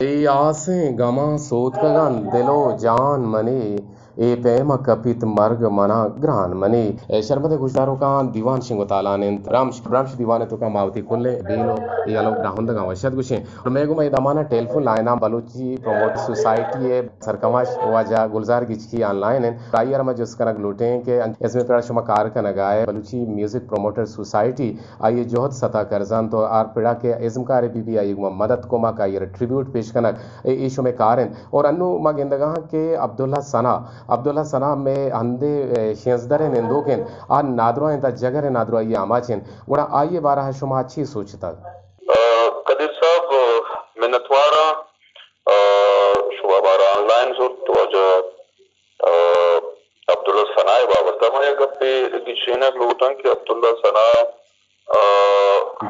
اے آسیں گماں سوتکگاں دل و جان منی، اے پیم ء کپیت مرگ منا گران منی۔ اے شرمد ء گوشداروکاں دیوان شنگ و تالان انت۔ برمش، برمش دیوان ء توکا ما وتی کلیں بیل و یلو براہندگاں وشت گوشیں۔ اور مئے گوما اے دمانا ٹیلیفون لائناں بلوچی پروموٹر سوسائٹی ء سرکماش واجہ گلزار گچکی آن لائن انت۔ آئی ء را ما جست کنگ لوٹیں کہ انچ ازم ء پڑا شما کار کنگا ئے بلوچی میوزک پروموٹر سوسائٹی آئی ء جہد ستا کرزانت و ہر پڑا کہ ازمکارے بی بی آئی ء گوما مدد کمک آئی ء را ٹریبیوٹ پیش کنگ، اے، اے شمئے کار انت۔ اور انو ما گندگا ہاں کہ عبداللہ ثنا، عبداللہ ثنا مئے ہندے، اے، شینزدر ء نندوک انت، آ نادراہ انت، آ جگر ء نادراہی ء آماچ انت۔ گڑا آئی ء بارہ ء شما چی سوچتگ؟ آ، قدیر صاحب، منتواراں، آ، شما مارا آن لائن زرت، واجہ، آ، عبداللہ ثنا ء بابت ء من یک گپے گچینگ لوٹاں کہ عبداللہ ثنا، آ،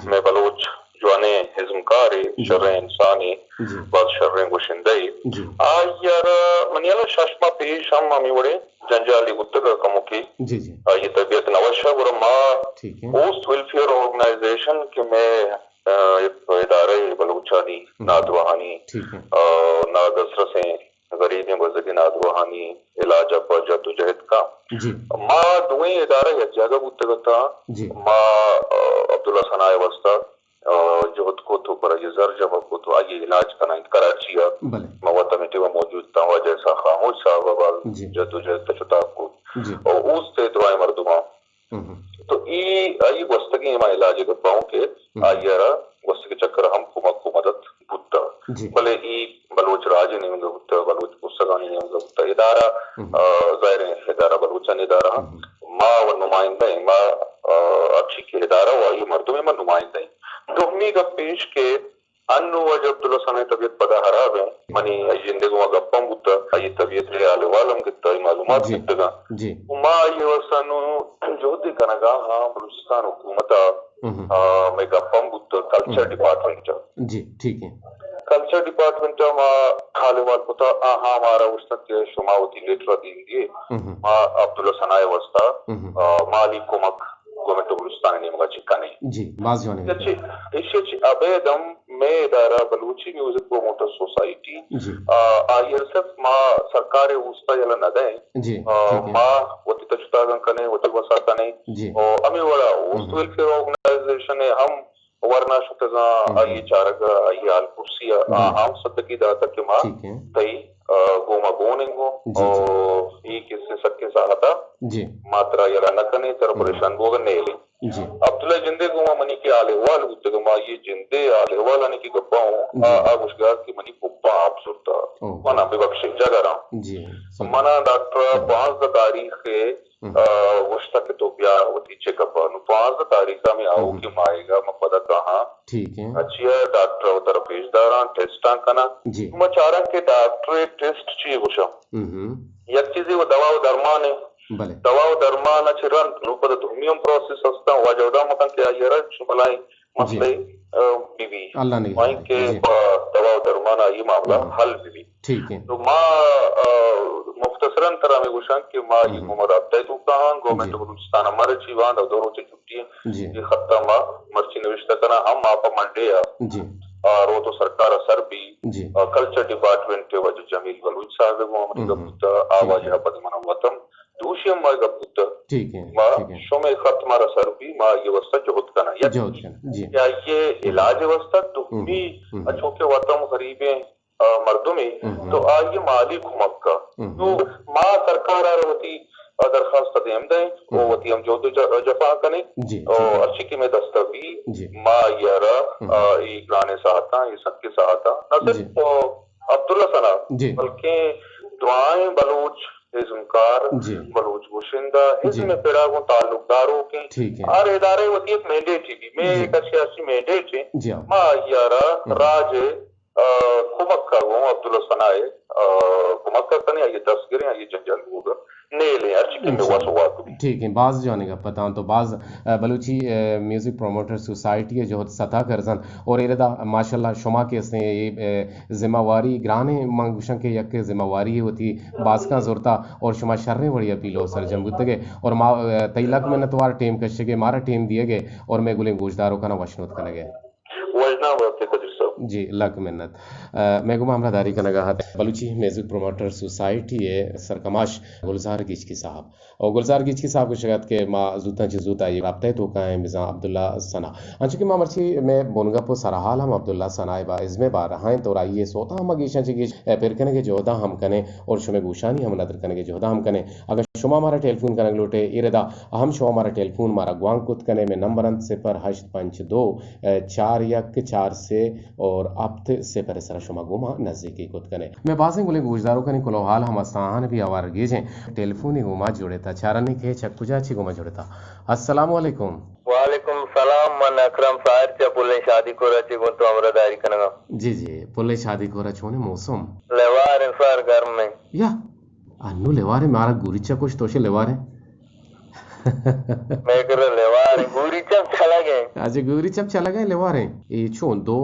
جی۔ مئے بلوچ جوانیں ازمکارے، جی۔ شریں انسانے، جی۔ باز شریں گشندہ ئے۔ جی۔ آئی ء را منی ہیال ء شش ماہ پیش ہم ہمے وڑیں جنجالے بوتگ ء کموکے۔ جی، جی۔ آئی ء طبیعت نہ وش ء گڑا ما ٹھیک ہے۔ اوست ویلفیئر آرگنائزیشن کہ مئے، آ، یک ادارہ ئے بلوچانی ہم۔ نادراہانی، ٹھیک ہے۔ آ، نادسترسیں غریبیں بزگیں نادراہانی علاج ء پہ جد و جہد کن۔ جی۔ ما دوئیں ادارہ یک جاگہ بوتگ اتاں۔ جی۔ ما، آ، عبداللہ ثنا ء واستہ، آ، جہد کت و پر آئی ء زر جمع کت و آئی ء علاج کنائینت کراچی ء۔ بلے۔ ما وت ہمے ٹیم ء موجود اتاں، واجہ اسحاق خاموش صاحب ء باز جی۔ جد و جہد ء شتاب کت۔ جی۔ و اوست ء درائیں مردماں ہم۔ تو اے آئی گوستگیں ہما علاج ء گپاں کہ ہم۔ آئی ء را گوستگیں چکر ء ہم کمک و مدد بوتگ۔ جی۔ بلے اے بلوچ راج ء نیمگ ء بوتگ، بلوچ بوسگانی نیمگ ء بوتگ۔ ادارہ، ہم۔ آ، ظاہر ہے ادارہ بلوچانی ادارہ ہم۔ ما و نمائندہ ایں، ما، آ، ہرچی کہ ادارہ و آئی مردم ایں، ما نمائندہ ایں۔ دومی گپ ایش کہ انو واجہ عبداللہ ثنا ء طبیعت پدا ہراب ایں۔ منی آئی جندے گوں گپ ہم بوتگ، آئی طبیعت ء حال احوال ہم گپتگ، آئی معلومات جی۔ گپتگاں۔ جی۔ و ما آئی واستہ انو جہدے کنگا ہاں بلوچستان حکومت ء، ہم۔ آ، مئے گپ ہم بوتگ کلچر ہم۔ ڈپارٹمنٹ ء۔ جی، ٹھیک ہے۔ کلچر ڈپارٹمنٹ ء ما حال احوال کتا، آہاں مارا گوشتگ کہ شما وتی لیٹر ء دیم دیے، ہم۔ ما عبداللہ ثنا ء واستہ، ہم۔ آ، مالی کمک گورنمنٹ آف بلوچستان ء نیمگا چہ کنیں۔ جی، باز جوانیں گپ۔ ایشی چہ ابید ہم مئے ادارہ بلوچی میوزک پروموٹر سوسائٹی، جی۔ آ، آئی ء صرف ما سرکار ء اوستا یلہ نہ دئیں۔ جی، آ، ٹھیک ہے۔ ما وتی تچتاگاں کنیں، وتی وسا کنیں۔ جی۔ آ، ہمے وڑا اوست ہم۔ ویلفیئر آرگنائزیشن ء ہم ورنا شتگاں، ہم۔ آئی ء چارگ ء، آئی ء حال پرسی ء، جی۔ آ ہم صدقی داتگ کہ ما ٹھیک ہے۔ تئی، آ، گوما گون انگو۔ جی، جی۔ آ، اے کسے سکیں ساعتا جی۔ ما ترا یلہ نہ کنیں، ترا ہم۔ پریشان بوگ ء نیلیں۔ جی۔ عبداللہ جندے گوما منی کہ حال احوال بوتگ، ما یہ جندے حال احوالانی کہ گپا ہوں، جی۔ آ، آ گوشگار کہ منی پپا آپ زرتا۔ اوہ۔ منا ببخشے جگراں۔ جی، سمجھ۔ منا ڈاکٹر ہم۔ پانزدہ تاریخ ء ہم۔ آ، گوشتگ کہ تو بیا وتی چیک اپ ء۔ نوں پانزدہ تاریخ ء ہمے ہم۔ آؤکیں ماہیگ ء من پدا کاہاں۔ ٹھیک ہے۔ اچیا ڈاکٹر ء وتارا پیش داراں، ٹیسٹاں کناں۔ جی۔ ما چاراں کہ ڈاکٹر ء ٹیسٹ چی گوشاں۔ ہم۔ یک چیزے و دوا و درمان ہے۔ بلے۔ دوا و درمان ء چہ رند نوں پدا دومی ہم پروسیس ہستاں، واجہ ہدا مکن کہ آئی ء را چو بلائیں جی۔ مسئلہ، آ، بی بی۔ اللہ نگہدار۔ وائیں کہ جی۔ پہ دوا و درمان آئی معاملہ ہم۔ حل بی بی۔ ٹھیک ہے۔ تو ما، آ، مختصراً ترا ہمے گوشاں کہ ما یہ ہم۔ گوں رابطہ ء توکا ہاں، گورنمنٹ جی۔ بلوچستان ء مرچی باند او دو روچے چھٹی ہے۔ جی۔ یہ خطہ ما مرچی نوشتہ کناں، ہم ما پہ منڈے ء، جی۔ آ، روت و سرکار ء سر بی، جی۔ آ، کلچر ڈپارٹمنٹ ء واجہ جمیل بلوچ صاحب ء گوں ہمے ہم۔ گپ بوتا، آ ٹھیک ہے۔ واجہ ء پد من وتم دوشی ہم ما گپ بوتا۔ ٹھیک ہے، ما ٹھیک ہے۔ شمے خط مارا سر بی، ما یہ واسطہ جہد کناں۔ یک جہد کناں، جی۔ یا یہ ہم۔ علاج واسطہ دومی ہم۔ ہم۔ چونکہ وتم غریبیں آ، مردمے، ہم۔ تو آئی ء مالی کمک کا۔ ہم۔ تو ما سرکار ء را وتی، آ، درخواست دیم دیں، ہم۔ و وتی ہم جہد و ج-، جفا کنیں، جی، و ٹھیک ہے۔ ہرچی کہ میں دستا بی، جی۔ ما آئی ء را، ہم۔ آ، ای گرانیں ساعتاں، ای سکیں ساعتاں، نہ صرف، جی۔ آ، عبداللہ ثنا، جی۔ بلکہ درائیں بلوچ ازمکار، جی۔ بلوچ گوشندہ، جی۔ ازم پڑا گوں تعلق داروکیں، ٹھیک ہے۔ ہر ادارے وتی ایک مینڈیٹ ہی بی، میں جی۔ ایک سیاسی مینڈیٹ ہے، جی ہاں۔ ما آئی ء را ہم۔ راج آ، کمک ء گوں عبداللہ ثنا ء، آ، کمک ء کنیں، آئی ء دست گریں، آئی ء جنجال بوگ ء نیلیں، ہرچی کہ مئے انشاءاللہ۔ وس ء واک بی۔ ٹھیک ہیں، باز جوانیں گپ اتاں تو باز، آ، بلوچی، آ، میوزک پروموٹر سوسائٹی ء جہد ستا کرزنت اور ایردا ماشاءاللہ شما کہ استیں اے، آ، ذمہ واری گرانیں، من گوشاں کہ یک ذمہ واری وتی باسکاں زرتا اور شما شریں وڑی ء پیلو سرجم بوتگے اور ما، آ، تئی لک منتوار ٹیم کشگے، مارا ٹیم دیگے اور مئے گلیں گوشداروکانا وشنود کنگے۔ وژنام بات ئے قدیر صاحب۔ جی، لک منت۔ ء، مئے گوما ہمراہ داری کنگا ات بلوچی میوزک پروموٹر سوسائٹی ء سرکماش گلزار گچکی صاحب۔ او گلزار گچکی صاحب گوشگ ات کہ ما زوتاں چہ زوت آئی رابطہ ء توکا ایں بزاں عبداللہ ثنا۔ انچو کہ ما مرچی مئے بنگپ و سرحال ہم عبداللہ ثنا ء با ازم ء بارہ ایں تو آئی ء صوتاں ہم گیشاں چہ گیش ء پر کنگ ء جہداں ہم کنیں اور شمئے گوشانی ہم ندر کنگ ء جہداں ہم کنیں۔ اگاں شما مارا ٹیلیفون کنگ لوٹے، اے ردا ہم شما مارا ٹیلیفون مارا گوانک کت کنے، مئے نمبر انت صفر ہشت پنچ دو چار یک چار سے اور ہپت صفر سرا شما گوما نزیکی کت کنے۔ مئے بازیں گلیں گوشداروکانی کلوہ حال ہم استاں، آہان بھی آوار گیجیں۔ ٹیلیفونی گوما جڑتا، چارانی کہ چک کجا چی گوما جڑتا۔ السلام علیکم۔ وعلیکم السلام، من اکرم ساحر چہ پلیں شادی کورا چی گوں تو ہمراہ داری کنگا۔ جی جی، پلیں شادی کورا چونے موسم؟ لیوار انسار گرم ہے۔ یا انو لیواریں، مارا گوریچ ء کش، توشے لیواریں۔ مئے کرا لیواریں، گوریچ ہم چلگ ء۔ اچھا، گوریچ ہم چلگ ء، لیواریں۔ اے چون دو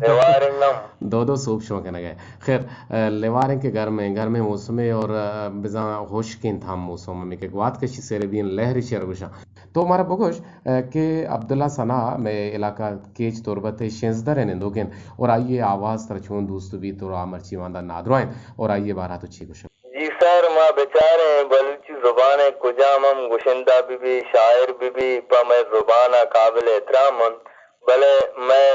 لیواریں نم۔ دو دو سوب شما کنگ ء۔ خیر، ء، لیواریں کہ گرمیں، گرمیں موسمے اور، ء، بزاں ہشکیں تھام موسم ہمیں کہ گوات کشی سیرے بین لہری شیر گوشاں۔ تو مارا بگوش، ء، کہ عبداللہ ثنا مئے علاقہ کیچ تربت ء شنزدر ء نندوکیں اور آئی ء آواز ترا چون دوست بیت اور آ مرچی واندا نادرائیں اور آئی ء بارہ تو چی گوشگ؟ جی سر، ما بچاریں بلوچی زبان ء کجام ہم گشندہ بہ بی، شاعر بہ بی، پہ مئے زبان ء قابل احترام انت، بلے مئے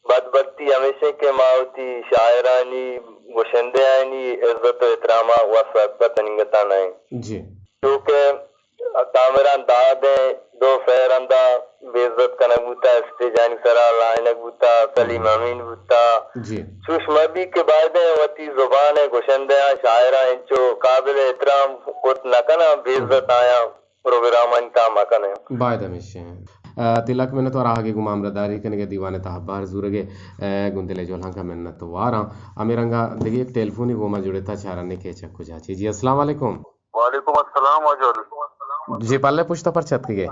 بدبختی ہمیش انت کہ ما وتی شاعرانی، گشندہانی عزت و احترام ء وس اتک پہ تننگتا نہ ایں۔ جی۔ چونکہ کامران داد ء دو سئے رندا بے عزت کنگ بوتا، اسٹیجانی سرا لائینگ بوتا، سلیم امین بوتا۔ جی۔ چوش مہ بی کہ بایدیں وتی زبان ء گشندہاں، شاعراں انچو قابل احترام کت نہ کناں، بے عزت آیاں پروگرامانی تہا مہ کنیں۔ باید ہمیش انت۔ ء، تلک منت و راہگے گوں ما ہمراہ داری کنگے دیوان تہا بہر زورگے، ء، گوں دل ء جہلانکا منت واراں۔ ہمے رنگا دگہ یک ٹیلیفونی گوں ما جڑتا چارنے کہ چک کجا چی۔ جی، السلام علیکم۔ وعلیکم السلام واجہ۔ جی، پلے پشتا پر چتکگے؟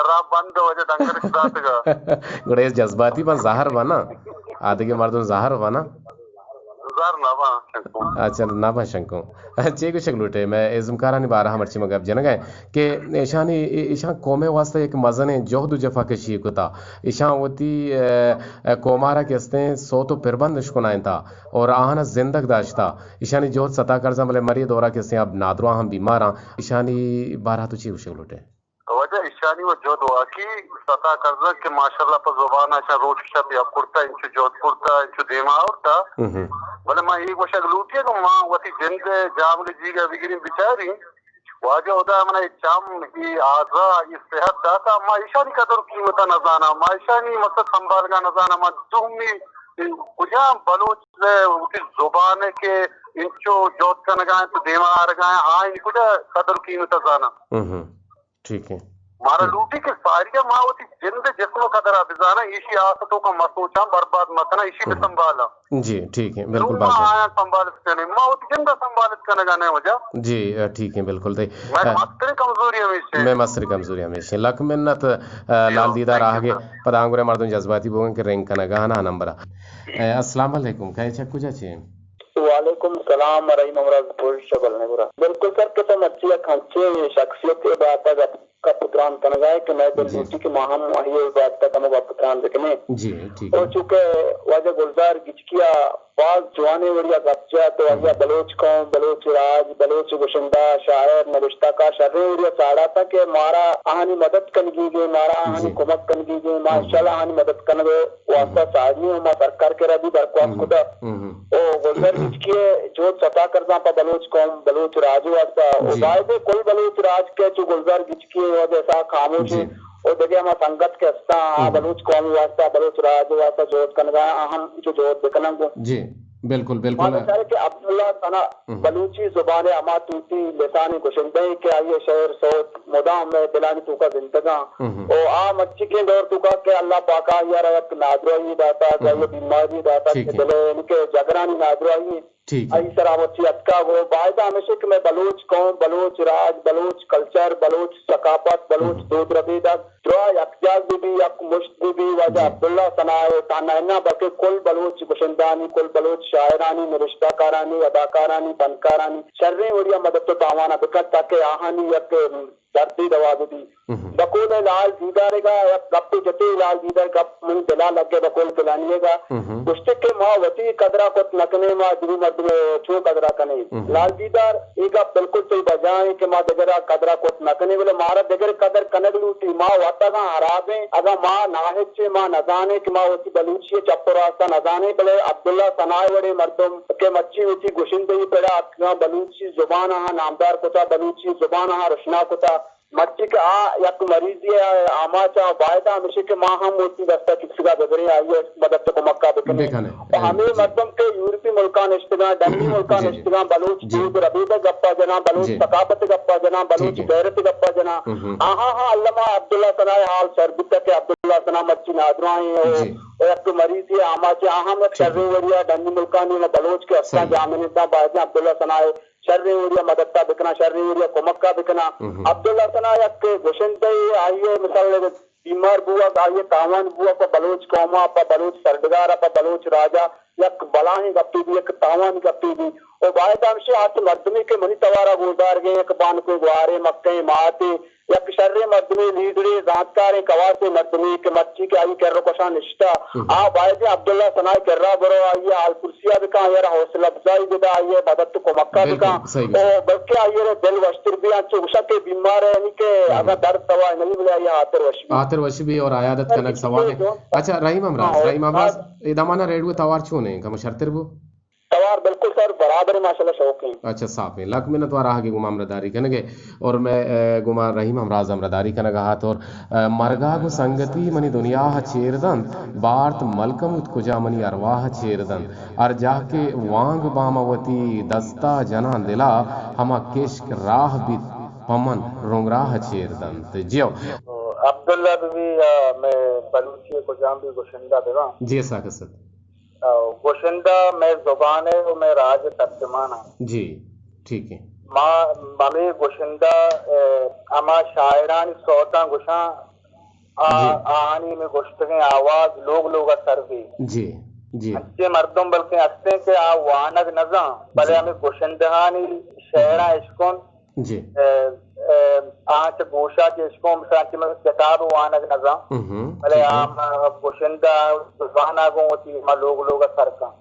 را بند واجہ، ڈنگر داتگا۔ گڑا اے جذباتی بن زہر بنا۔ آدگے مردم زہر بنا۔ زہر نہ بنا شنکو۔ اچھا، نہ بنا شنکو۔ چے گوشگ لوٹے؟ مئے ازمکارانی بارہ مرچی ما گپ جنگا ایں کہ ایشانی، ایشاں قوم واسطہ یک مزنیں جہد و جفا کشی کتا۔ ایشاں وتی، ء، ء، قومارا کہ استیں صوت و پربند اشکنائینتا اور آہانا زندگ داشتا۔ ایشانی جہد ستا کرزاں، بلے مرے دورا کہ استیں اب نادراہ ہم بیماراں۔ ایشانی بارہ تو چی گوشگ لوٹے؟ واجہ ایشانی و جہد واقعی ستا کرزاں کہ ماشاءاللہ پہ زبان اشاں روچ شپ یک کرتا، انچو جہد کرتا، انچو دیما آورتا۔ بلے ما اے گوشگ لوٹی کہ ما وتی جند جامل جیگا بگریں بچاریں۔ واجہ خدا منا اے چم، اے آزا، اے صحت داتا، ما ایشانی قدر و قیمتا نزاناں، ما ایشانی مقصد سنبھالگا نزاناں، ما دومی کجام بلوچ ء وتی زبان ء کہ انچو جہد کنگا انت، دیما آرگا انت، آئین کجا قدر و قیمتا زاناں؟ ٹھیک ہے۔ مارا لوٹی کہ ساری ما وتی جند جسم قدر بزاناں، ایشی آس توکا مسوچاں، برباد مکناں، ایشی بسنبھالاں۔ جی، ٹھیک ہے، بالکل نوں ما بات ہے۔ آیاں سنبھالت کنیں، ما وتی جند سنبھالت کنگا نہ واجہ۔ جی، ٹھیک ہے، بالکل۔ تئی، مئے مستریں کمزوری ہمیش ہے۔ مئے مستریں کمزوری ہمیش ہے۔ لک منت، لال دیدار آہگے، پدا انگرے مردم جذباتی بوگن کہ رنگ کنگا ہنا نمبر۔ السلام علیکم، کئے چک کجا چے؟ وعلیکم السلام، رحیم امراض پور شبل نگورا۔ بالکل سر، کہ تو مرچی یک ہنچیں شخصیت باتگ گپ و تران کنگا ہے کہ مئے دل لوٹی کہ ما ہم آئی ء بابت ء کمو گپ و تران بکنیں۔ جی، ٹھیک ہے۔ اور چونکہ واجہ گلزار گچکی ء باز جوانیں وڑی ء گپ جت و آئی ء بلوچ قوم، بلوچ راج، بلوچ گشندہ، شاعر، نبشتہ کار شریں وڑی ء ساڑاتا کہ مارا آہانی مدد کنگی گے، مارا آہانی کمک کنگی گے، ما انشاءاللہ آہانی مدد کنگ ء واسطہ ساڑی و ما سرکار کرا بھی درخواست کتا۔ او گلزار گچکی ء جہد ستا کرزاں پہ بلوچ قوم، بلوچ راج واسطہ۔ او بایدے کل بلوچ راج کہ چو گلزار گچکی ء وجہ سا خاموش انت۔ او دگہ ہما سنگت کہ استاں، آ بلوچ قوم واسطہ، بلوچ راج واسطہ جہد کنگا، آ ہم چو جہد بکنن گوں۔ جی، بالکل، بالکل۔ ما بچارے کہ عبداللہ ثنا بلوچی زبان ء ہما توتی لسان گشندہ کہ آئی ء شعر سوت مدام مئے دلانی توکا زندگاں۔ او آ مچکیں دور توکا کہ اللہ پاک آئی ء را یک نادراہی داتا، آئی ء بیماری داتا کہ دل ء یعنی کہ جگرانی نادراہی ٹھیک ہے۔ آئی سرا مرچی اتکا گوں۔ بایدہ ہمیش کہ مئے بلوچ قوم، بلوچ راج، بلوچ کلچر، بلوچ ثقافت، بلوچ دود ربیدگ دراہ یکجاہ بہ بی، یک مشت بہ بی، واجہ عبداللہ ثنا ء تہنا نہ بلکہ کل بلوچ گشندہانی، کل بلوچ شاعرانی، نبشتہ کارانی، اداکارانی، فنکارانی شریں وڑیا مدد و تعاون ء بکنت تاکہ آہانی یک دردے دوا بہ بی۔ بقول لال دیدارگا یک گپے جتے، لال دیدار گپ منی دلا لگے بقول پلانیگا۔ گوشتے کہ ما وتی قدرا کت نہ کنیں، ما دگہ مردم چون قدرا کنیں؟ لال دیدار، اے گپ بالکل تئی بجائیں کہ ما دگرا قدرا کت نہ کنیں، بلے مارا دگر قدر کنگ لوٹی۔ ما وت اگاں حرابیں، اگاں ما ناہچیں، ما نزانیں کہ ما وتی بلوچی چپ و راستا نزانیں، بلے عبداللہ ثنائے وڑیں مردم کہ مرچی وتی گشندہی پڑا اتکگاں، بلوچی زبان آہاں نامدار کتا، بلوچی زبان آہاں رشنا کتا، مرچی کہ آ یک مریضے ءِ آماچ ءَ، باید ءَ ہمیش کہ ما ہم وتی دست ءَ چکسگ ءَ ببریں، آئی ءِ مدد ءُ کمک ءَ بکنیں۔ بکنیں۔ ءُ ہمے جی۔ مردم کہ یورپی ملکاں نشتگاں، ڈنی ملکاں جی، جی۔ نشتگاں، بلوچ جی۔ دود ءُ ربیدگ ءِ گپ ءَ جناں، بلوچ جی۔ ثقافت ءِ گپ ءَ جناں، بلوچ ٹھیک ہے۔ غیرت ءِ گپ ءَ جناں، ہم۔ آہاں ہاں الما عبداللہ ثنا ءِ حال سر بیتگ کہ عبداللہ ثنا مرچی نادراہیں ءُ جی۔ یک مریضے آماچ ءَ، آہاں ہم یک ٹھیک ہے۔ شریں وڑے ءَ ڈنی ملکانی ملوچ کہ استاں صحیح۔ جامننداں، باید ایں عبداللہ ثنا ءِ شریں وڑیا مدد ءَ بکنا، شریں وڑیا کمک ءَ بکنا۔ عبداللہ ثنا یک گشندہ ئے، آئی ءِ مثال بیمار بوگ، آئی ءِ تاوان بوگ پہ بلوچ قوم ءَ، پہ بلوچ سرڈگار ءَ، پہ بلوچ راج ءَ یک بلاہیں گپے بی، یک تاوانی گپے بی۔ ءُ باید ہمشی ہرچ مردمے کہ منی توار ءَ گوشدارگیں، یک بانکیں گوارے، مکہیں ماتے، یک شریں مردمے، لیڈرے، زانتکاریں، کواسیں مردمے کہ مرچی کہ آئی کر ءُ کشاں نشتہ، آ باید ایں عبداللہ ثنا ءِ کرا برو، آئی ءِ حال پرسی ءَ بکن، آئی ءَ را حوصلہ افزائی بدا، آئی ءِ مدد ءُ کمک ءَ بکن۔ ءُ بلکہ آئی ءَ را دل وشتر بی، انچو گوشاں کہ بیمار ءَ یعنی کہ اگاں درد دوا نہ بی، بلے آئی ءِ ہاتر وش بی۔ ہاتر وش بی اور عیادت کنگ سوال ہے۔ اچھا، رحیم ہمراز، رحیم ہمراز، اے دمانا ریڈیو توار چون ہیں؟ کم شرتر بو؟ توار بالکل سر برابر ہیں، ماشاءاللہ شوق ہیں۔ اچھا، صاف ہیں۔ لک منت وار آہگے گوما ہمراہ داری کنگے اور میں، اے، گوما رحیم ہمراز ہمراہ داری کنگا ہات اور، اے، مرگا گوں سنگتی منی دنیا چیر دنت، بارت ملکموت کجا منی ارواہ چیر دنت۔ ہر جاہ کہ وانگ باں وتی دستا جناں دلا، ہما کشک راہ بیت پمن رونگراہ چیر دنت۔ جیو۔ عبداللہ بہ بی یا مئے بلوچی کجام بی گشندہ بہ باں۔ جی، ساکت ست۔ او گشندہ مئے زبان ءِ ءُ مئے راج ءِ ترجمان آں۔ جی، ٹھیک ہے۔ ما ہمے گشندہ، اے، ہما شاعرانی سوتاں گشاں، آ، جی۔ آہانی ہمے گشتگیں آواز لوگ لوگ ءَ سر بی۔ جی، جی۔ انچیں مردم بلکیں ہستیں کہ آ وانگ نہ زان، بلے جی۔ ہمے گشندہانی شعراں اشکن، جی۔ اے، اے، آ چہ گوشا چہ اشکن، مثلاً کہ من کتاب وانگ نہ زان، بلے آ ما گشندہ زبان ءَ گوں وتی ما لوگ لوگ ءَ سر کن۔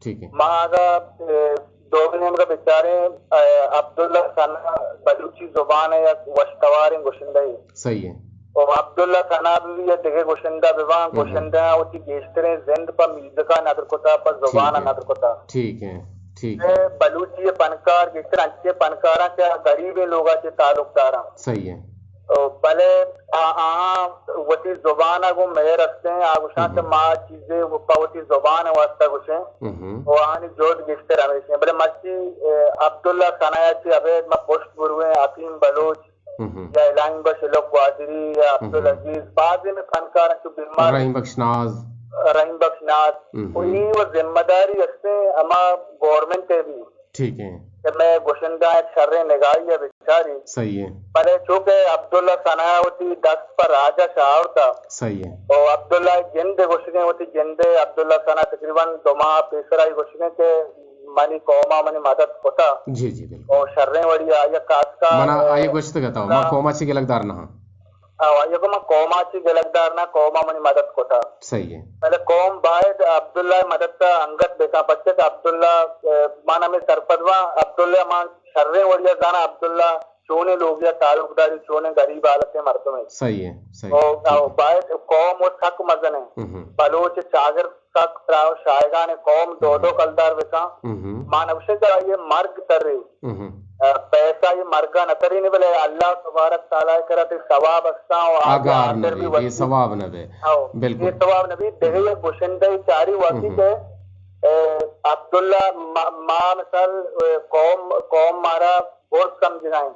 ٹھیک ہے۔ ما اگاں، اے، دومی نیمگا بچاریں، اے، عبداللہ ثنا بلوچی زبان ءِ یک وشتواریں گشندہ ئے۔ صحیح ہے۔ او عبداللہ ثنا بہ بی یا دگہ گشندہ بہ باں، گشندہ وتی گیشتریں زند پہ میوزک ءَ ندر کتا، پہ زبان ءَ ندر کتا۔ ٹھیک ہے، ٹھیک ہے۔ اے بلوچی ءِ پنکار گیشتر انچیں پنکاراں کہ غریبیں لوگ ءَ چہ تعلق داراں۔ صحیح ہے۔ او بلے آ، آہاں وتی زبان ءَ گوں مہر استیں، آ گوشاں کہ ما چیزے پہ وتی زبان ءِ واسطہ گوشیں۔ او آہانی جہد گیشتر ہمیش ہیں۔ بلے مرچی، اے، عبداللہ ثنا ءَ چہ ابید ما پشت برویں حکیم بلوچ، یا الہی بخش الوک گوادری یا عبدالعزیز، بازیں مئے فنکار انت چو بیمار رحیم بخش ناز۔ رحیم بخش ناز۔ و اے و ذمہ داری استیں ہما گورنمنٹ ءِ بھی۔ ٹھیک ہے۔ کہ مئے گشندہ یک شریں نگاہی ءَ بچاری۔ صحیح ہے۔ بلے چونکہ عبداللہ ثنا وتی دست پر راجا شاورتا۔ صحیح ہے۔ و عبداللہ جند گوشگیں وتی جند، عبداللہ ثنا تقریباً دو ماہ پیسر آئی گوشگیں کہ منی قوم ءَ منی مدد کتا۔ جی، جی، بالکل۔ او شریں وڑی ءَ آئی ءَ کاسکا، منا آئی ءَ گوشتگ ات، ما قوم ءَ چی گلگ دار نہ آں۔ او آئی ءَ گو من قوم ءَ چی گلگ دار نہ، قوم ءَ منی مدد کتا۔ صحیح ہے۔ بلے قوم باید عبداللہ ءِ مدد ءَ انگت بکن، پرچہ کہ عبداللہ، اے، من ہمے سرپد باں، عبداللہ من شریں وڑی ءَ زاناں، عبداللہ چونیں لوگے ءَ تعلق داری، چونیں غریب حالتیں مردمے۔ صحیح ہے، صحیح ہے، او، ٹھیک او ہے۔ باید قوم و سک مزن ہے۔ بلوچ چاگرد سک ترا شاہگان قوم دو دو کلدار بکاں۔ ما نوشے کہ آئی مرگ ترے۔ اہ، پیسہ یہ مرگا نہ ترینے، بلے اللہ تبارک تعالیٰ کرا تے ثواب استاں و آ آگار نہ بی، بے ثواب نہ بے۔ او، بالکل۔ بے ثواب نہ بی، دگہ یک گشندہ چاری واقعی کہ، اے، عبداللہ ما، ما مثال، اے، قوم، قوم مارا برز سمجھگائیں۔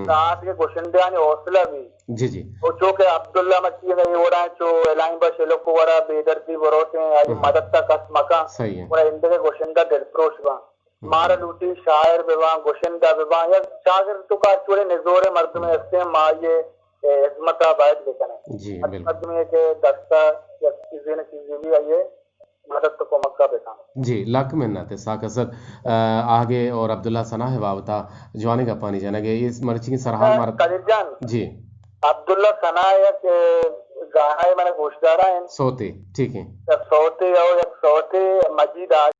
ساعت کے گشندہ آنی حوصلہ بی۔ جی، جی۔ او چونکہ عبداللہ مچی اے وڑا چو الہی بخش الوک ورا بے دردی بروتیں، آئی مدد تا کس مکان۔ صحیح ہے۔ ورا اندگہ گشندہ دل پروش باں۔ مارا لوٹی شاعر بہ باں، گشندہ بہ باں، یا چاگرد تو کار چوڑے نزورے مردمے ہستیں، ما آئی ءِ، اے، ہزمت ءَ باید بکنیں۔ جی، ہر بالکل۔ مردمے کہ دستا یک چیزے نہ چیزے بھی آئی ءِ مدد تو کمک کا بکن۔ جی، لک منت اسحاق اسد۔ آ، آہگے اور عبداللہ ثنا ءِ بابت ءَ جوانیں گپانی جنگ ءَ، اے مرچی سرحال مارا۔ قدیر جان، جی۔ عبداللہ ثنا یک، اے، گانا ءَ من گوشدارا ایں۔ سوتے، ٹھیک ہے۔ یک سوتے او یک سوتے مجید